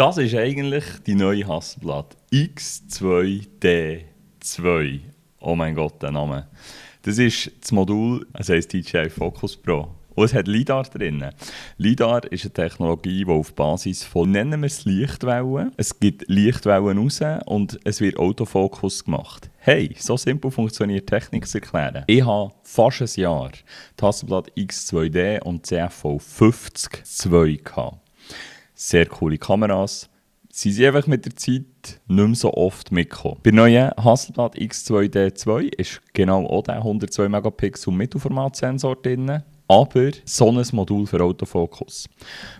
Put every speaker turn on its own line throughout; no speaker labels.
Das ist eigentlich die neue Hasselblad X2D2. Oh mein Gott, der Name. Das ist das Modul, es heisst DJI Focus Pro. Und es hat LiDAR drin. LiDAR ist eine Technologie, die auf Basis von, nennen wir es Lichtwellen, es gibt Lichtwellen raus und es wird Autofokus gemacht. Hey, so simpel funktioniert Technik zu erklären. Ich habe fast ein Jahr die Hasselblad X2D und CFV 50-2 gehabt. Sehr coole Kameras. Sie sind einfach mit der Zeit nicht mehr so oft mitgekommen. Bei der neuen Hasselblad X2D2 ist genau auch der 102 Megapixel Mittelformatsensor drin, aber so ein Modul für Autofokus.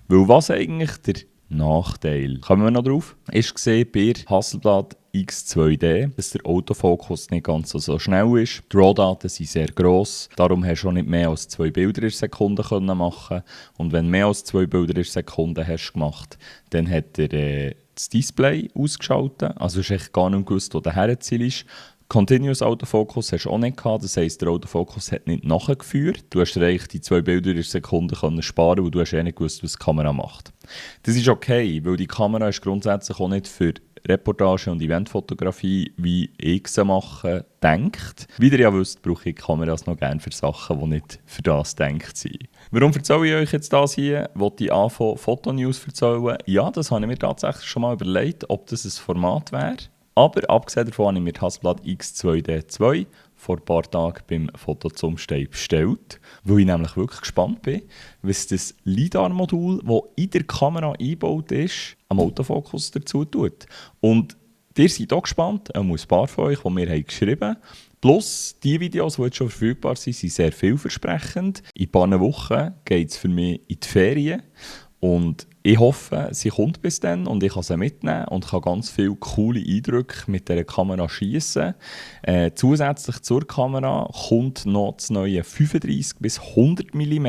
Weil was eigentlich der Nachteil, kommen wir noch drauf, ist gesehen bei Hasselblad X2D, dass der Autofokus nicht ganz so schnell ist. Die RAW-Daten sind sehr gross, darum hast du auch nicht mehr als 2 Bilder in der Sekunde machen. Und wenn du mehr als 2 Bilder in der Sekunde hast gemacht, dann hat er das Display ausgeschaltet, also hast du gar nicht gewusst, wo der Herrenziel ist. Continuous Autofokus hast du auch nicht gehabt, das heisst, der Autofokus hat nicht nachgeführt. Du hast eigentlich die 2 Bilder in der Sekunde sparen, weil du hast nicht gewusst, was die Kamera macht. Das ist okay, weil die Kamera ist grundsätzlich auch nicht für Reportage und Eventfotografie, wie ich sie mache, denkt. Wie ihr ja wisst, brauche ich Kameras noch gerne für Sachen, die nicht für das gedacht sind. Warum erzähle ich euch jetzt das hier? Wollte ich anfangen, Fotonews erzählen? Ja, das habe ich mir tatsächlich schon mal überlegt, ob das ein Format wäre. Aber abgesehen davon habe ich mir die Hasselblad X2D2 vor ein paar Tagen beim Foto zum Stehen bestellt, weil ich nämlich wirklich gespannt bin, was das LiDAR-Modul, das in der Kamera eingebaut ist, am Autofokus dazu tut. Und ihr seid auch gespannt, ein paar von euch, die mir geschrieben haben. Plus, die Videos, die jetzt schon verfügbar sind, sind sehr vielversprechend. In ein paar Wochen geht es für mich in die Ferien. Und ich hoffe, sie kommt bis dann und ich kann sie mitnehmen und kann ganz viele coole Eindrücke mit dieser Kamera schiessen. Zusätzlich zur Kamera kommt noch das neue 35 bis 100 mm,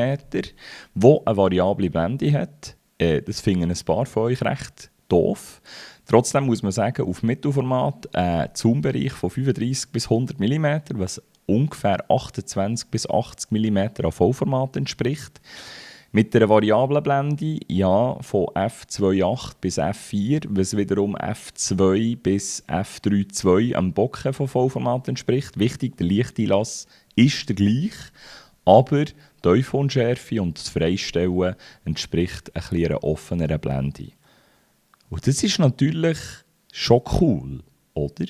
das eine variable Blende hat. Das finden ein paar von euch recht doof. Trotzdem muss man sagen, auf Mittelformat Zoombereich von 35 bis 100 mm, was ungefähr 28 bis 80 mm an Vollformat entspricht. Mit einer variablen Blende, ja, von f2.8 bis f4, was wiederum f2 bis f3.2 am Bokeh von Vollformat entspricht. Wichtig, der Lichteinlass ist der gleich, aber die Tiefenunschärfe und das Freistellen entspricht ein bisschen einer offeneren Blende. Und das ist natürlich schon cool, oder?